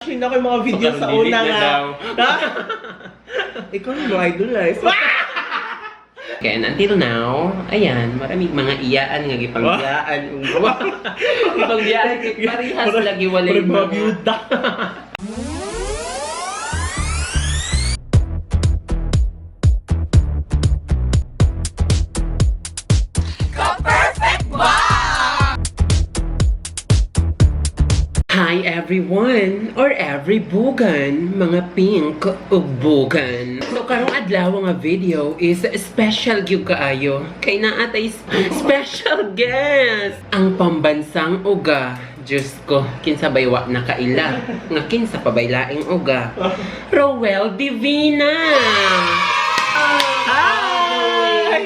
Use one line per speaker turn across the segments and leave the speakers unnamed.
Na ako yung mga video sa
Baka
una
na
nga.
daw.
Ha? Ikaw yung mga idol eh.
Okay, and until now, ayan, maraming mga iyaan nga gipangbiyaan. Gipangbiyaan, kay parehas lagi walay
Parang mga byuda.
Hi everyone or every bugan, mga pink ug bugan. So karong adlaw nga video is special gyud kaayo kay naa tay special guest, ang pambansang uga. Diyos ko, kinsa bay wa nakaila, nga kinsa pa bay laing uga. Rowell Divina!
Hi!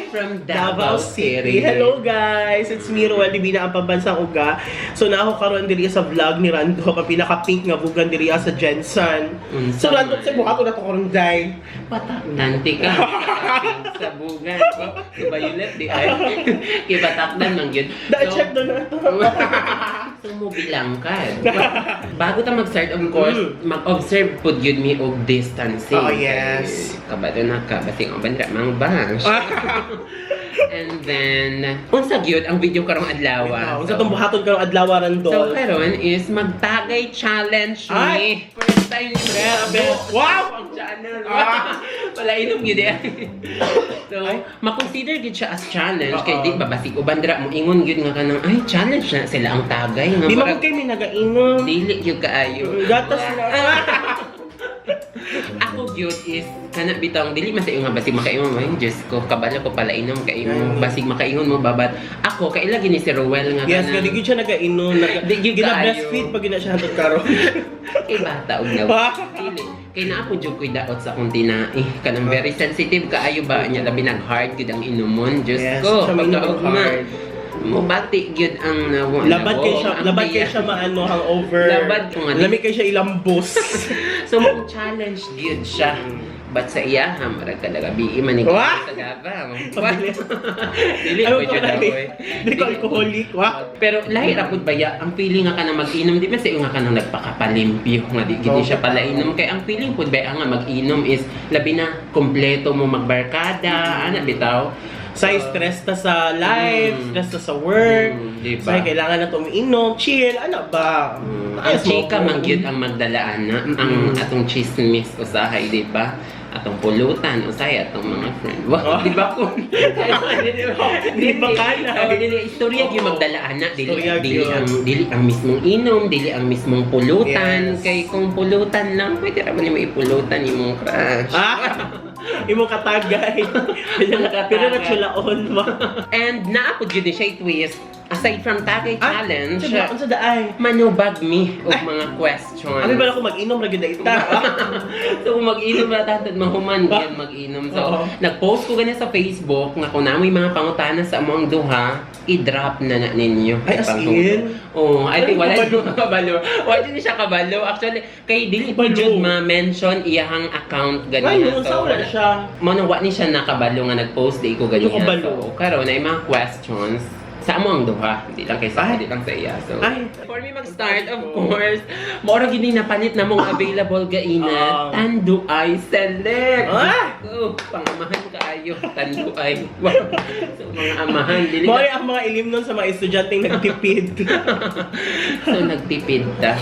From
Davao City. Hello guys! It's me, Roel Divina, ang pambansang uga. So na ako karon diri sa vlog ni Rando, ang pinaka-pink nga bugan diri sa Jensen.
Unsa
So Rando,
man.
sa buhato na to karon day.
Patakdan ti ka. Sa bugan. So, violet di ay. Kipatakdan man gyud.
Da
So,
check doon na to.
So, mo bilang ka. Bago ta mag-start, of course, mag-observe pud yun mi og distancing.
Oh, yes.
Kabalo na ka, basing uban ra mang bash. And then, unsa gyud ang video karong adlaw?
Wow, unsa tong buhaton karong adlaw, Rando?
So, karon is magtagay challenge
Ay!
ni. First time ni
Grabe. Wow!
Ang channel.
Ah!
Wala inom gyud eh. So, ma-consider gyud siya as challenge kay
Oo.
di ba basig uban dira mo ingon gyud nga kanang ay challenge na sila ang tagay nga
Di man
murag
kay may nagainom.
dili gyud kaayo.
Gatas na.
Ako gyud is kana bitong dili man sa iyo nga basig makaingon mo, ay Diyos ko, kabalo ko pala inom kay imo basig makaingon mo babat. Ako kaila gini si Rowell nga
Yes,
kanang-
gani gyud siya nagainom.
Di gyud
Gina
kaayo.
breastfeed pag gina siya hantod karon.
Kay bata og naw. Dili. Kay naa po jud ko'y daot sa akong tinai. Kanang very sensitive kaayo ba niya, labi nag hard gyud ang inumon. Diyos
Yes,
ko,
siya may inom
pagkaugma.
hard.
Mobati gyud ang nawo.
Labad kay siya,
ang
labad kay
tiya.
siya maano hangover.
Labad ko nga.
Lami kay siya ilambos.
So mo challenge gyud siya. But sa iya, ha, marag kada gabi man ni
Wah!
sa Davao.
Pabilis.
Dili
Ano
ko
ko
jud
na
ako eh.
Dili ko alcoholic, wa.
Pero lahi ra pud baya ang feeling nga ka na mag-inom, di ba sa iyo nga ka nang nagpakapalimpyo nga di gid
Oo.
siya pala inom, kay ang feeling pud baya nga mag-inom is labi na kompleto mo magbarkada, ana bitaw.
Sa stress ta sa life, stress ta sa work.
Di ba?
Sa kailangan na tumiinom, chill, ano ba?
Ang
Ayos mo.
chika man gyud ang magdalaan na ang atong chismis usahay, di ba? Atong pulutan usahay atong mga friend. Wow,
Oh.
di ba kung
Di ba kana?
Oh, dili istorya gyud
Oo.
magdalaan na, dili
Istorya
dili
gyud.
ang dili ang mismong inom, dili ang mismong pulutan,
Yes.
kay kung pulutan lang pwede ra man nimo ipulutan imong crush.
Ah! Imo katagay.
Imong katagay.
Pero na chulaon ba?
And naa pud gyud ni siya twist aside from tagay challenge.
Sa unsa daay?
Manubag mi og mga questions.
Ano ba ako mag-inom ra gyud na ita?
So mag-inom ra tatad mahuman gyud mag-inom. So
Oo.
nag-post ko ganyan sa Facebook nga kung namoy mga pangutana sa among duha, i-drop na na ninyo.
Ay, as in?
Oo, I think wala
Kabalo.
siya kabalo. Wala din siya kabalo. Actually, kay dili po
Kabalo.
jud ma-mention iyahang account
Ay,
ganyan.
unsa wala siya.
Mo nang wa ni siya nakabalo nga nag-post di ko ganyan.
Yung kabalo.
So, karon ay mga questions sa amo ang duha, hindi lang kay sa
Ay.
hindi lang sa iya. So,
Ay.
before me mag-start, of course, mora gini napalit na mong available gaina.
Ah.
Tanduay Select.
Ah!
Oh, pangamahan kaayo Tanduay. Wow. So mga amahan dili
Mo
na-
ang mga ilim nun sa mga estudyanteng nagtipid.
So nagtipid ta.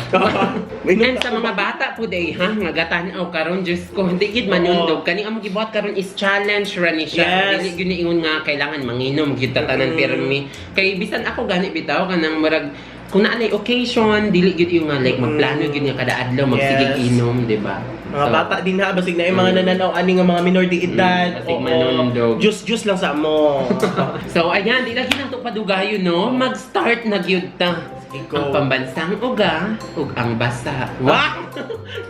Minom
And sa mga bata po day ha, nga gatan-aw karon, Diyos ko, hindi gid manundog. Kani ang gibuhat karon is challenge ra ni siya.
Yes.
Dili gyud niingon nga kailangan manginom gyud ta tanan pirmi. Kay bisan ako gani bitaw kanang murag kung naa nay occasion, dili gyud yung nga like magplano gyud nga kada adlaw magsigig inom, di ba?
Mga
So,
bata din ha, basig na yung mga nananaw ani nga mga minor de edad.
Basig
Oo.
manundog.
Juice-juice lang sa amo.
So ayan, di lagi lang to padugayon no, mag-start na gyud ta.
Sige, go.
Ang pambansang uga ug ang basa.
Wah!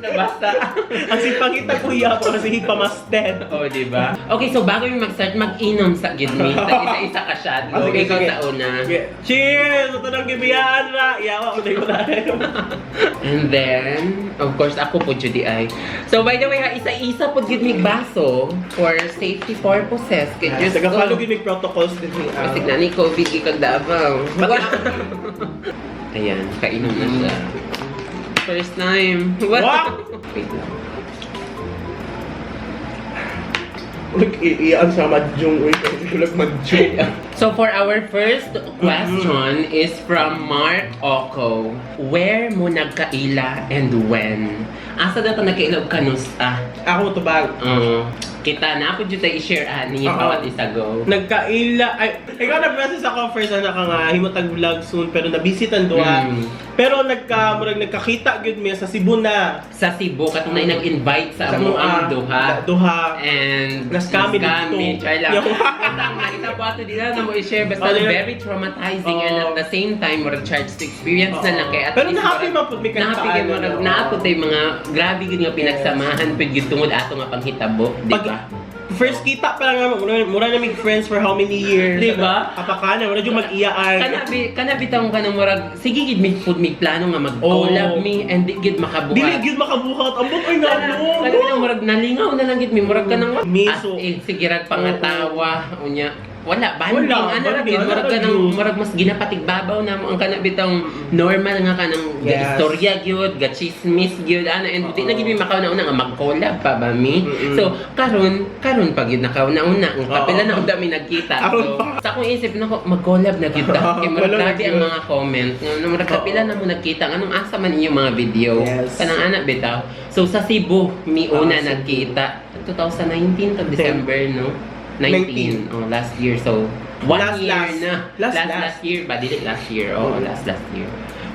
Nabasa.
Ang sipangita kuya po kasi hipamasted.
Oh, di ba? Okay, so bago yung mag-start, mag-inom sa gid mi. Sa isa-isa ka shot.
Ah, sige,
Ikaw
sige.
sa una.
Okay. Cheers! Ito nang gibiyaan ra. Yawa ko na yung
And then, of course, ako po jud ay. So by the way, ha, isa-isa po gid mig baso for safety purposes. Kay Diyos ko.
Taga-follow gid mig protocols din ni
Kasi na ni COVID gikag Davao. Ayan, kainom na siya. First time.
Wow!
Wait lang.
Nag-iiyan sa madyong. Uy, kasi madyong.
So for our first question is from Mark Oko. Where mo nagkaila and when? Asa daw ta nagkaila og kanusta?
Ako tubag.
Kita na ako dito i-share ani
Oo.
bawat isa, go.
Nagkaila ay, ikaw na process ako first, ana ka nga himotag vlog soon, pero nabisi tan duha. Pero nagka murag nagkakita gyud mi sa Cebu na.
Sa Cebu katong na nag-invite sa amo ang duha.
Duha.
And
Naskami dito.
Char lang. Basta ang nakita po ato, di na mo i-share. Basta
Oh, di na.
very traumatizing and
Oo.
at the same time, murag charged to experience na lang. Kaya at
Pero
least
na-happy
murag-
man pud mi kahit
na-happy
paano,
gyud, murag
no?
naa pud tay mga grabe gyud nga pinagsamahan pud gyud tungod ato nga panghitabo, di ba?
First kita pa lang naman, mura na mig friends for how many years.
Di ba?
Kapakana, mura yung mag-iyaan.
Kana bitaw ka ng murag sige gid mig pud mig plano nga mag-collab
Oo.
mi and di gid makabuhat.
Dili gyud makabuhat. Ambot ay
Kana
nalo.
kana bitaw murag nalingaw na lang gid mi, murag kanang
Miso.
as in, sige rag pangatawa unya. Wala bonding,
Wala,
ana ra
bonding,
gid
ana
murag
ra
kanang
gyud.
murag mas ginapatigbabaw na mo ang kana bitong normal nga kanang istorya gyud, ga chismis gyud ana and di na gid mi makauna-una nga mag-collab pa ba mi. So karon karon pa gyud nakauna-una ang kapila na unta mi nagkita.
Karon
So,
pa.
sa akong isip nako, mag-collab na gyud ta. Kay murag
Wala na
grabe ang
gyud.
mga comment. Nga murag kapila na mo nagkita anong asa man inyong mga video. Kanang ana bitaw. So sa Cebu mi una
Ah, Cebu.
nagkita 2019 to December, no? 19.
19.
Oh, last year. So one
Last,
year
last.
na.
Last,
Last,
last.
last year ba? Dili last year. Oh, last last year.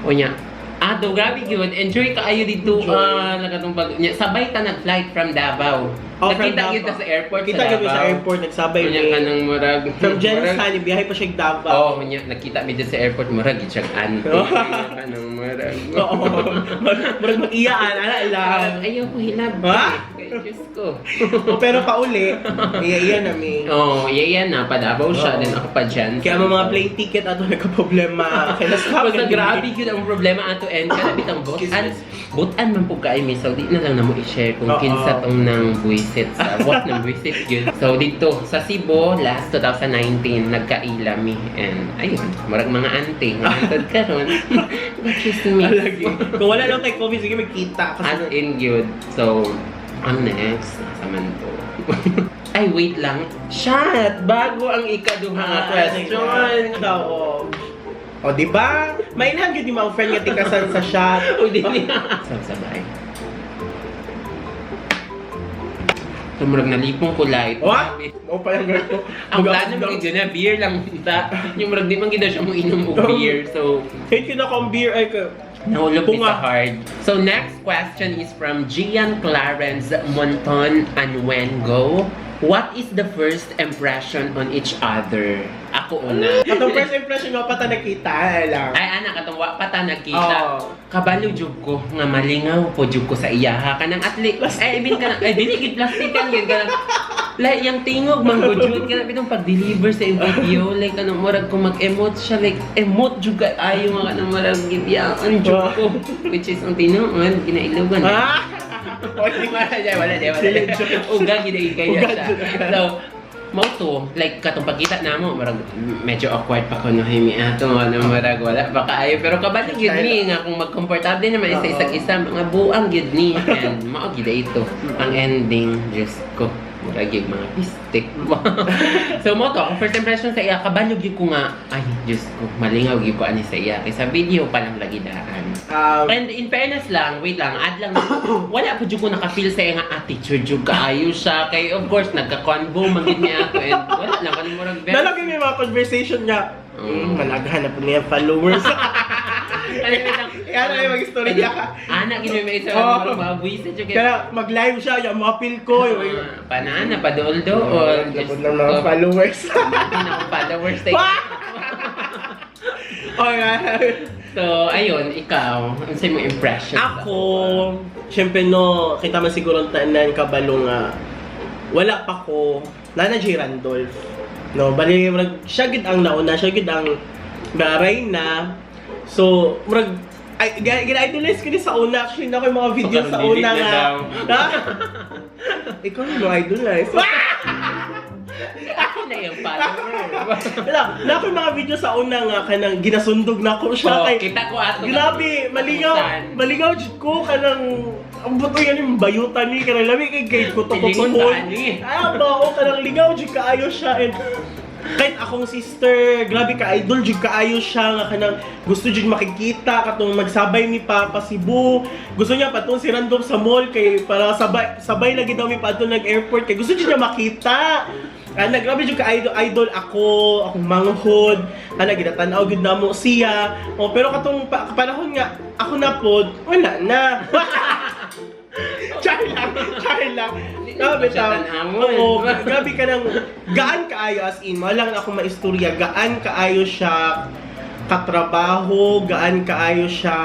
Unya. Ah, do grabe gyud. Enjoy kaayo dito.
Enjoy.
Ah, nakatong pag unya, sabay ta nag-flight from Davao.
Oh, from
Nagkita gyud ta
Davao.
sa airport
Kita
sa
gyud
Davao.
sa airport, nagsabay
Unya
mi.
kanang murag
From
murag-
GenSan, biyahe pa siya Davao.
Oh, unya nakita mi dyan sa airport, murag gyud siyang auntie. Kanang murag.
Oo. Murag mag-iyaan, ana lang.
Ayaw ko hilab.
Ha?
Kay Diyos ko.
Pero pauli, iya-iya na mi.
Oh, yeah, na pa Davao siya,
Oo.
then ako pa dyan.
Kaya ang mga plane ticket ato nagka-problema. Kaya na-stop.
Basta grabe yun ang problema ato and kana bitang butan. Butan man pud kaayo mi, so di na lang namo i-share kung
Oo.
kinsa tong nang buwisit sa what nang buwisit yun. So dito sa Cebu last 2019 nagkaila mi and ayun, murag mga ante nga hantod karon. Chismis.
Lagi. Kung wala lang kay COVID, sige magkita.
As
Kasi
in yun. So, ang next, nasa man to? Ay, wait lang. Shot! Bago ang ikaduha nga question.
Daw, o, di ba? Mainhan yun yung mga friend nga tikasan sa shot.
O, di niya. Sabay. Tumurag nalipong ko light.
Wa? Mo pa yung girl ko.
Ang plano mo yun na beer lang ta. Yung murag di man gid siya mo inom og beer. So,
Hate yun ako ang beer ay ko.
nahulog mi
Punga.
sa hard. So next question is from Gian Clarence Monton Anwengo. What is the first impression on each other? Ako una.
Atong first impression mo pa ta nakita, ay lang.
Ay ana katong wa pa ta nagkita.
Oo.
Kabalo jud ko nga malingaw po jud ko sa iyaha kanang atli. Ay, I mean kanang ay dili gid plastikan gid kanang like yang tingog man gud jud kana bitong pag-deliver sa iyang video, like kanang murag kung mag-emote siya, like emote jud ka ayo nga kanang murag gibiyaan jud ko, which is ang tinuod ginailogan.
Ah!
Wala di, wala di, wala di. Uga gid kaya
Uga
siya.
jud ka.
So mao to, like katong pagkita namo murag medyo awkward pa kuno mi ato ano, murag wala pa kaayo, pero kabalo gyud ni nga kung magkomportable naman isa
Oo.
isang isa mga buang gyud ni and mao gyud ito ang ending. Diyos ko, murag gyud mga pistik. So mao to akong first impression sa iya. Kabalo gyud ko nga ay Diyos ko, malingaw gyud ko ani sa iya kay sa video pa lang lagi daan. And in fairness lang, wait lang, add lang, wala po jud ko naka-feel sa iya nga attitude jud kaayo siya. Kay of course, nagka-convo man gid niya ako and wala lang, kanang murag very.
Nalagay may mga conversation nga. Malaghan na po niya followers.
Kanang wait lang.
Kaya na yung mag-istorya.
Ana gid may isa
Oo.
murag mabuisit jud kay.
Kaya mag-live siya, yung mga feel ko. Yung,
Ah, panana padool-dool.
Lapod ng mga followers.
Hindi na akong followers sa iya.
Okay.
So, ayun, ikaw, ano sa imong impression?
Ako, syempre no, kita man siguro ang tanan kabalo nga wala pa ko Nana J. Randolph. No, bali murag siya gid ang nauna, siya gid ang naray na. So, murag ay gina-idolize ko ni sa una. Actually, na ko yung mga video
Baka
sa
delete
una
na
nga.
daw.
Ha? Ikaw na mo idolize.
Ako na yun. iyang follower.
Wala, na ako yung mga video sa una nga kanang ginasundog na ko siya
Oh,
kay
kita ko ato.
Grabe, malingaw,
Saan?
malingaw jud ko kanang ang buto yan yung bayutan ni kanang lami kay kay kuto
Pilingon
kuto.
ba ani?
Ah, ba kanang lingaw jud kaayo siya and kahit akong sister, grabe ka idol jud kaayo siya nga kanang gusto jud makikita katong magsabay ni Papa Cebu. Gusto niya patong si Random sa mall kay para sabay sabay lagi daw mi padto nag airport kay gusto jud niya makita. Ana, grabe jud ka idol, idol ako, akong manghod. Ana, ginatan-aw gyud namo siya. O, pero katong panahon nga ako na pod, wala na. Char lang, char lang. Grabe
Siya
ta.
tan-awon.
Oo, grabe ka ng gaan kaayo as in, wala lang ako maistorya, gaan kaayo siya katrabaho, gaan kaayo siya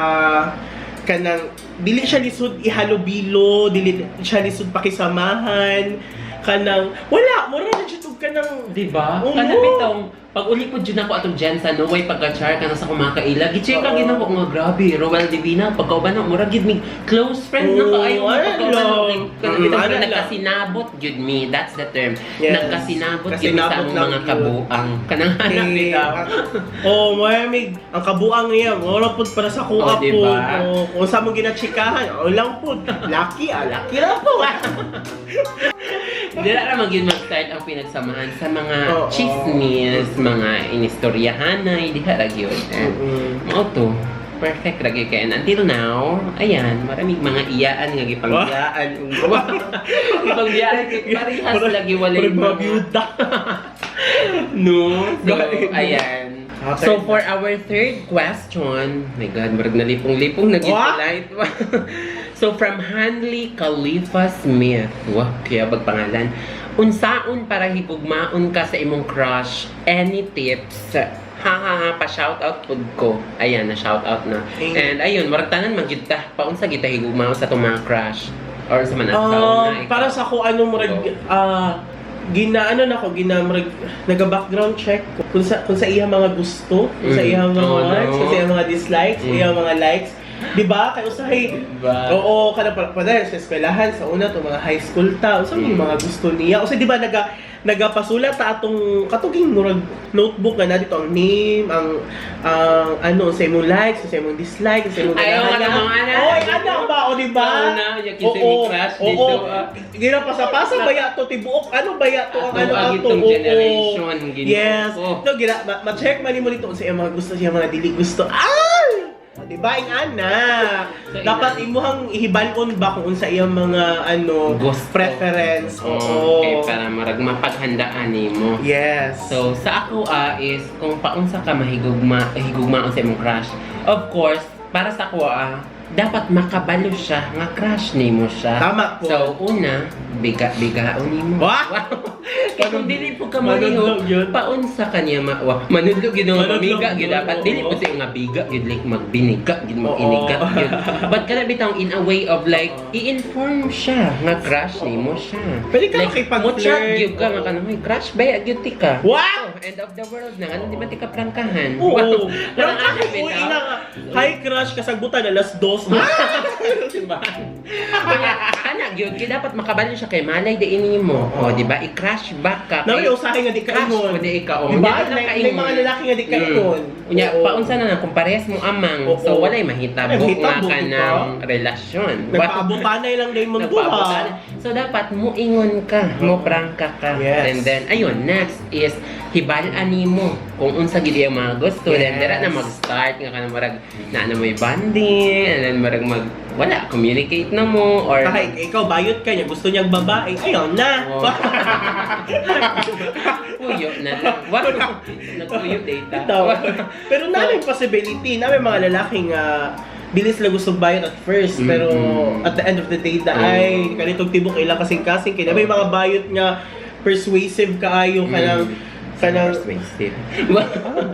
kanang dili siya lisod ihalubilo, dili siya lisod pakisamahan, kanang wala, mura na jud og kanang
Di ba?
Oo.
Kana bitong pag uli po dyan ako atong Jensa, no way pagka-char ka na sa kumakaila. Gi-check lang
Oo.
gid ako nga grabe, Roel Divina, pagkauban na mura gid mi close friend na
Oo,
kaayo nga
ano
pagkauban na
lang.
like kana bitong
Ano lang.
nagkasinabot gyud mi. That's the term.
Yes.
Nagkasinabot gyud mi sa
Kasinabot
among
lang
mga
gyud.
kabuang. Kanang hanap
Eh,
bitaw.
Oh, may ang kabuang niya, wala pud para sa kuha
Oh, di
po.
ba?
Oh, kung sa mong ginatsikahan, oh lang po. Lucky ah, lucky lang po.
Dira ra magyud mag-start ang pinagsamahan sa mga chismis, mga inistoryahanay, diha ra gyud. Eh, mao to. Perfect ra gyud kay and until now, ayan, maraming mga iyaan nga gipangbiyaan. Gipangbiyaan kay parehas lagi walay
Murag mga byuda.
No. So,
Galing.
ayan.
Ah,
So,
third
for our third question, my God, murag nalipong-lipong naging
Wah!
polite. So, from Hanley Khalifa Smith. Wah, kaya pangalan. Unsaon para higugmaon ka sa imong crush? Any tips? Ha ha ha, pa shout out pud ko. Ayan, na shout out na.
Thank-
And ayun, murag tanan man gyud ta. Paunsa gyud ta higugmaon sa atong mga crush? Or sa man sa una, ikaw?
Para sa ako ano murag
Go.
Gina ano na ko gina murag naga-background check ko kung sa iya mga gusto, kung sa iya mga
Oo,
wants,
no.
kung sa iya mga dislikes, iya mga likes. Di ba? Kay usahay
Diba?
Oo, kada pa pa sa eskwelahan sa una to mga high school ta, usa may mga gusto niya. Usa di ba nagapasulat ta atong katuging murag notebook nga na dito ang name, ang ano sa imong likes, sa imong dislikes, sa imong
Ayaw ka
ganahan.
ng mga anak.
Oy, ana ba o di ba?
Oo na, yung kinsa may crush
Oo.
dito, ah.
Ginapasa-pasa ba ya to tibuok? Ano ba ya to ang
Ato,
ano
ang
ato?
itong
Oo.
generation, ginoo
Yes.
ko.
No, gina ma-check man nimo dito sa mga gusto siya mga dili gusto. Ay! O, di ba ing ana?
So,
Dapat
ina-
imuhang ihibal-on ba kung unsa iyang mga ano
Gusto.
preference. Oo.
Okay, para marag mapaghandaan nimo.
Yes.
So, sa ako is kung paunsa ka mahigugma, higugmaon sa imong crush. Of course, para sa ako dapat makabalo siya nga crush nimo siya.
Tama po.
So, una, biga-bigaon nimo.
Wah!
Kaya kung dili po ka
Manudlog
malihok,
yun.
paunsa ka niya ma wah, manudlog yun nga
Manudlog
mamiga gyud
yun,
dapat
oo.
dili po siya nga biga gyud like magbiniga gyud maginiga gyud. But kana bitang in a way of like i-inform siya nga crush nimo siya.
Pwede ka
Like,
makipag-flirt.
mo-chat gyud ka nga kanang, "Hoy, crush ba gyud ti ka?"
Wow!
Oh, end of the world na. Ano, di ba ti ka prangkahan?
Oo.
Parang
Parang
ano,
kahit uy,
bitaw?
ina nga. Hi crush, kasagbutan alas 2. Ah!
Diba? Kaya, ana, gyud, kaya dapat makabalo siya kay malay di ini mo.
Oo.
O, di ba? I-crush back ka.
Na may
Kay-
usahay nga di
Crush
kaingon.
mo di ikaw.
Di ba?
Hindi ka
May, may
kaingon.
mga lalaki nga di kaingon.
Unya,
Oo.
paunsa na lang kung parehas mo amang.
Oo.
So walay mahitabo
Walay mahitabo,
nga ka
di ba?
ng relasyon.
Nagpaabutanay lang day mundo ha.
Nagpaabutan. So dapat mo ingon ka, mo prangka ka.
Yes.
And then ayun, next is hibal-an nimo kung unsa gid iyang mga gusto. Then dira na mag-start nga kanang marag na ano may bonding, and then marag mag wala communicate na mo or
Kahit ikaw bayot ka niya, gusto niyang babae, ayaw na.
Oo. Puyo na lang. Wow. Nagpuyo data.
Ito. Pero na may possibility, na may mga lalaking bilis lang gusto bayot at first, pero at the end of the day, da ay kanitong tibok ilang kasing-kasing kaya may mga bayot nga persuasive kaayo kanang kanang
Persuasive.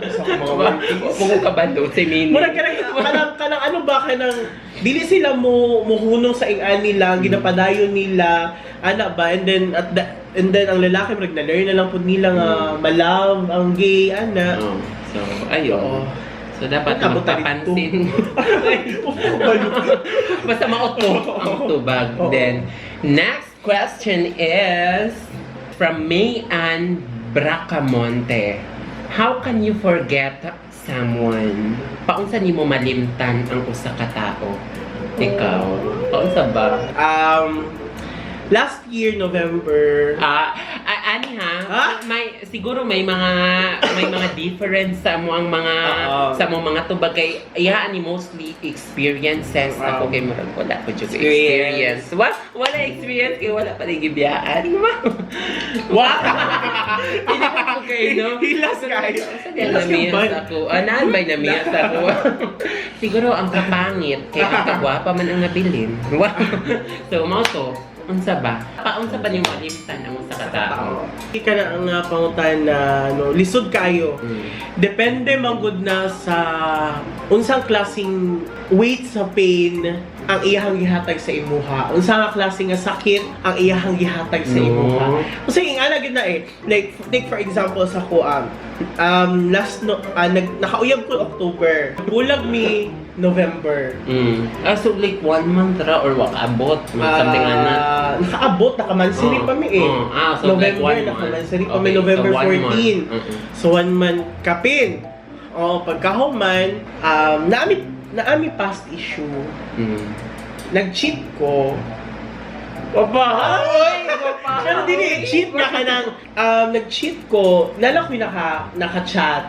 Sa mga words.
Kung kabalo si Mini.
Murag kanang kanang kanang ano ba kanang dili sila mo muhunong sa ing-ani nila, ginapadayon nila, ana ba, and then at the, and then ang lalaki murag na learn na lang pud nila nga malove ang gay ana.
Oo. So, ayun.
Oo.
So, dapat
Abot ta dito.
magpapansin. Basta mauto ang tubag.
Oo.
Then, next question is from May Ann Bracamonte. How can you forget someone? Paunsa nimo malimtan ang usa ka tao? Ikaw, paunsa ba?
Last year, November.
Ah, ani ha?
Ha?
May siguro may mga difference sa mo ang mga sa mo mga tubag kay iya ani mostly experiences. Ako kay murag wala ko jud
Experience.
experience. Wala experience kay wala pa gibiyaan.
Wow!
Okay, no?
Hilas kayo.
Sa
Hilas yung
namiyas
ban.
ako. Ah, naan ba'y namiyas ako? Siguro ang kapangit, kay ang kagwapa man ang nabilin. Wow. So, mao to, unsa ba? Paunsa ba nimo malimtan ang usa ka tao?
Hindi ka na ang pangutan na no, lisod kayo. Depende manggod na sa unsang klaseng weight sa pain ang iyahang gihatag sa imuha. Unsa nga klase nga sakit ang iyahang gihatag sa imuha. Kasi yung ana gid na eh. Like, take for example sa ko last no nag nakauyab ko October. Bulag mi November.
Ah, so like one month ra or wakaabot? Something ana.
Nakaabot, nakamansiri pa mi eh.
Oh. Ah, so like
November,
one month.
nakamansiri pa mi,
Okay,
November
so one month.
14. So one month kapin. O pagkahuman, naami past issue. Nag-cheat ko. Papa! Pero dili, cheat nga ka nang, nag-cheat ko, nala ko naka-chat.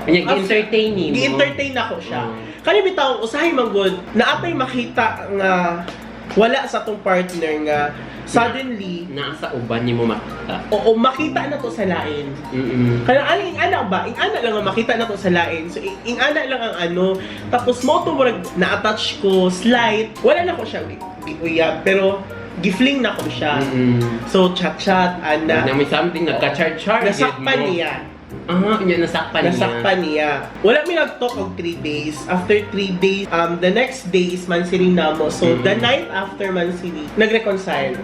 Kanya, gi-entertain nimo.
Gi-entertain ako siya. Kani bitaw usahay man gud, naatay makita nga wala sa tong partner nga suddenly
Nasa uban nimo makita.
Oo, makita na to sa lain. Kaya ano, ing ana ba? Ing ana lang ang makita na to sa lain. So, ing ana lang ang ano. Tapos mo to murag na-attach ko slight. Wala na ko siya giuyab, pero gifling na ko siya. So, chat-chat, ana.
Na may something nagka-charge-charge.
Nasakpan niya.
Ah, niya nasakpan niya.
Nasakpan niya. Wala mi nag-talk og 3 days. After 3 days, the next day is Mansiri namo. So, the night after Mansiri, nag-reconcile.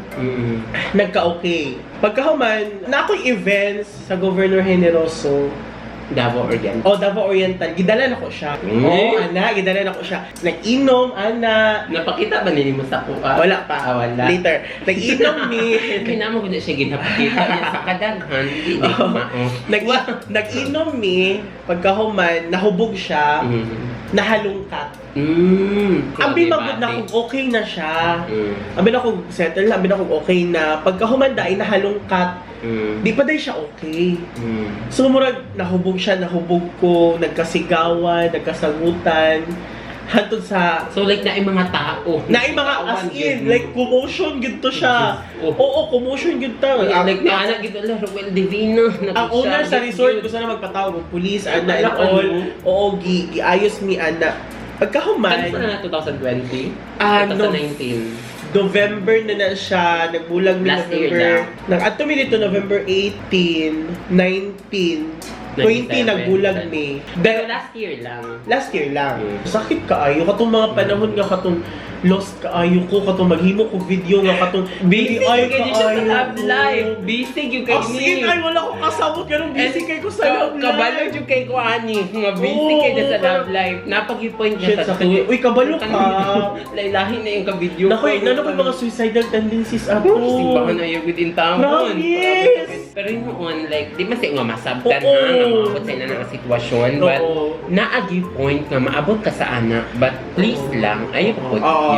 Nagka-okay. Pagkahuman, na ako'y events sa Governor Generoso.
Davao Oriental.
O Davao Oriental, gidala na ko siya. Oo, ana, gidala na ko siya. Nag-inom, ana.
Napakita ba nini mo sa kuha?
Wala pa.
Ah, wala.
Later. Nag-inom mi.
Kaya na mo na siya ginapakita niya sa kadaghan. Hindi di ko mao.
Nag-inom mi, pagkahuman, nahubog siya, nahalungkat. Abi magod na kung okay na siya. Abi na kung settle na, abi na kung okay na. Pagkahuman dai nahalungkat, di pa dai siya okay. So murag nahubog siya, nahubog ko, nagkasigawan, nagkasagutan, hantod sa
So like na mga tao.
na yung mga as in, like commotion gud to siya.
Oh.
Oo, commotion gud ta.
Yeah,
Ang,
like na anak gid ala Ruel Divino.
ang owner sa resort gusto na magpatawag og police ana and all. Oo, giayos mi ana. Pagkahuman,
Ano na 2020?
Ah, no.
2019.
November na na siya, nagbulag mi
Last year
November. Nag-adto mi dito November 18, 19, 20
97.
nagbulag mi.
Pero
Pero
last year lang.
last year lang. Sakit kaayo katong mga panahon nga katong lost kaayo ko, katong maghimo ko video nga katong
Busy
ay
kay siya sa
kaayo
love
ko.
life. Busy gyud kay
As in, ay wala ko kasabot ganun busy kay ko sa love life.
Kabalo jud kay ko ani. Nga busy kay na sa love life. Napag-point niya
Shit,
sa
sakit. Uy, kabalo ka.
Lailahin na yung ka-video.
Nakoy, nano ko yung mga suicidal tendencies ato.
Simbahan na yung within town.
Promise!
Pero yung noon, like, di man siya nga masabtan ha, nga maabot sa ina nga sitwasyon. But, naagi point nga maabot ka sa ana. But please lang, ayaw po.
Oo,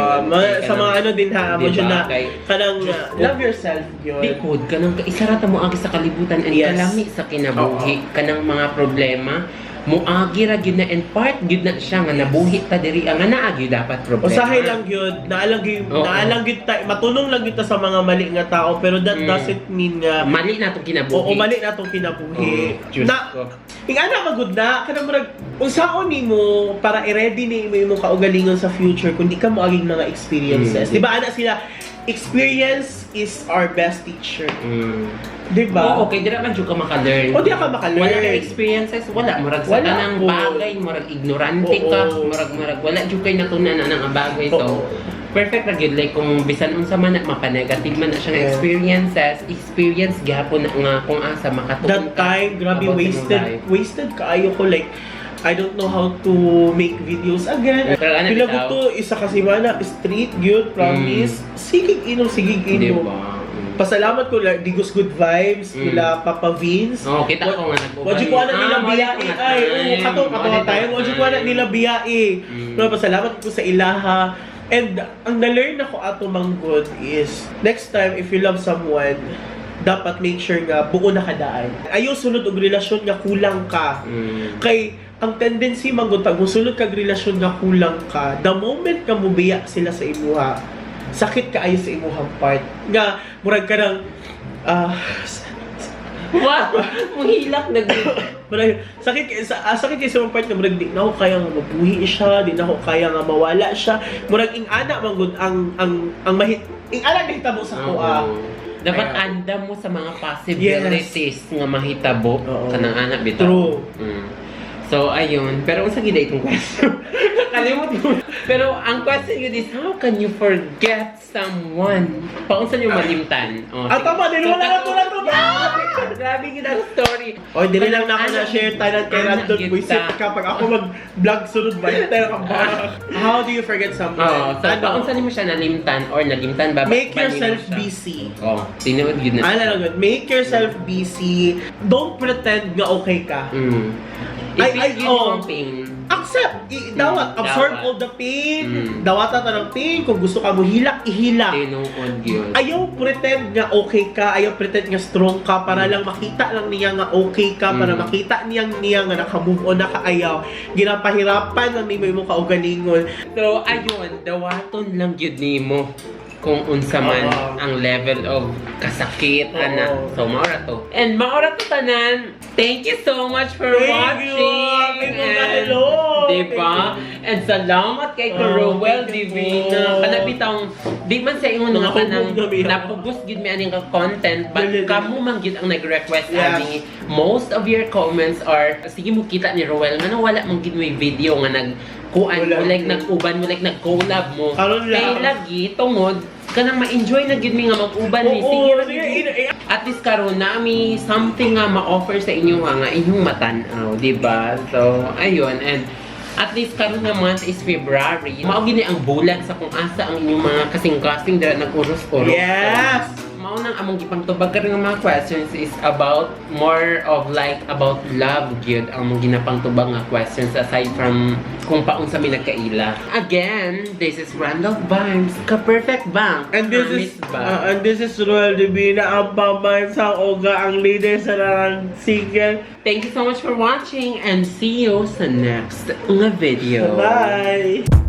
sa mga ano din ha, mo
Diba?
dyan na kanang
Diyos ko.
love yourself yun.
Likod ka nang isarata mo agi sa kalibutan and kalami sa kinabuhi kanang mga problema muagi ra gyud na and part gyud na siya nga nabuhi ta diri ang nga naa gyud dapat problema.
Usahay lang yun, naalang gyud, naalang gyud ta, matunong lang gyud ta sa mga mali nga tao, pero that doesn't mean nga
Mali na atong kinabuhi.
Oo, mali na atong kinabuhi.
Oo, Diyos
Na,
ko.
ing ana magud na kanang murag unsaon nimo para i-ready ni imo imong kaugalingon sa future kung di ka moaging mga experiences. Di ba ana sila, experience is our best teacher. Di ba?
Oo, okay, dira man jud ka maka-learn.
O, di ka maka-learn.
Wala kay experiences, wala murag sa
Wala
tanang
po.
bagay, murag ignorante ka, murag wala jud kay natunan na nga bagay. So, perfect ra gyud like kung bisan unsa man na mapa-negative man na siya nga experiences, experience gihapon na nga kung asa makatuon
That
ka
time, grabe
about imong
wasted,
life.
wasted kaayo ko, like I don't know how to make videos again.
Pero ano
Pila
bitaw?
ko to, isa kasi mana, street gyud, promise. Sigig inom, sigig
Di
inom.
ba?
Pasalamat ko la Digos Good Vibes, nila Papa Vince.
Oo, kita ko nga nag-uban.
Wa ko na nila
Ah,
biyae
wala
ay.
ko
Oo,
nga
kato
time.
kato
Wala
tayo.
ko
Wa ko na
time.
nila biyae. No, pasalamat ko sa ilaha. And ang na-learn ako ato manggod is next time if you love someone, dapat make sure nga buo na kadaan. Ayaw sulod og relasyon nga kulang ka. Kay ang tendency manggod pag musulod kag relasyon nga kulang ka, the moment ka mubiya sila sa imuha, sakit kaayo sa imuhang part. Nga murag ka ng
Wow! Muhilak na gud.
murag, sakit kay sa sakit kay sa imong part nga murag di na ako kaya nga mabuhi siya, di na ako kaya nga mawala siya. Murag ing ana manggod ang mahit ing ana nahitabo sa kuha.
Oo. Dapat
Ayan.
andam mo sa mga possibilities nga mahitabo kanang anak bitaw.
True.
So ayun, pero unsa gid itong question? Nakalimot ko. Pero ang question yun is, how can you forget someone? Paunsa niyo malimtan? Oh,
Ah,
sige.
tama, din wala na to na to.
Grabe gid ang story.
Oy, dili lang na ako na share tanan kay
Anak
Randon
gid
buisit
ta.
ka pag ako mag-vlog sunod ba tayo ka ba? How do you forget someone?
Oo, so
Ano?
paunsa nimo siya nalimtan or nalimtan ba?
Make
ba nimo
yourself
siya?
busy.
Oh, tinuod gid na.
Ano lang yun, make yourself busy. Don't pretend nga okay ka.
Ay,
Ay,
ay,
oh.
oh. Pain.
Accept! Dawat, absorb
Dawat.
all the pain. Dawata ta ng pain. Kung gusto ka mo hilak, ihilak.
Tinuod gyud.
Ayaw pretend nga okay ka, ayaw pretend nga strong ka para lang makita lang niya nga okay ka, para makita niya niya nga naka-move on na ka, ayaw. Ginapahirapan lang nimo imong kaugalingon.
So, ayun, dawaton lang gyud nimo kung unsa man ang level of kasakit ana. So maora to. And maora to tanan. Thank you so much for
Thank you.
watching.
Thank you.
And,
Hello.
Diba? And salamat kay
Oh,
Ruel
thank you
Divina.
po.
Kana bitawng di man sa ingon nga
Mga
kanang
hubog na biya.
napugos gid mi aning ka content, but
Dali, dali.
kamo man gid ang nag-request ani. Most of your comments are sige mo kita ni Ruel ngano wala man gid may video nga nag kuan
Wala.
mo, like nag-uban mo, like nag-collab mo.
Karon lang.
Kay lagi tungod kanang ma-enjoy na gid mi nga mag-uban mi. Sige ra
sige,
gid mi. At least karon na mi something nga ma-offer sa inyo nga inyong matan-aw, di ba? So, ayun, and at least karon nga month is February. Mao gini ang bulan sa kung asa ang inyong mga kasing-kasing dira nag-uros-uros. So, mao nang among gipangtubag karon nga mga questions is about more of like about love gyud ang among ginapangtubag nga questions aside from kung paunsa mi nagkaila. Again, this is Randolph Vibes, ka perfect bank.
And this is
Promise ba?
And this is Ruel Divina, ang pambansang uga, ang leader sa narang single.
Thank you so much for watching and see you sa next nga video.
Bye!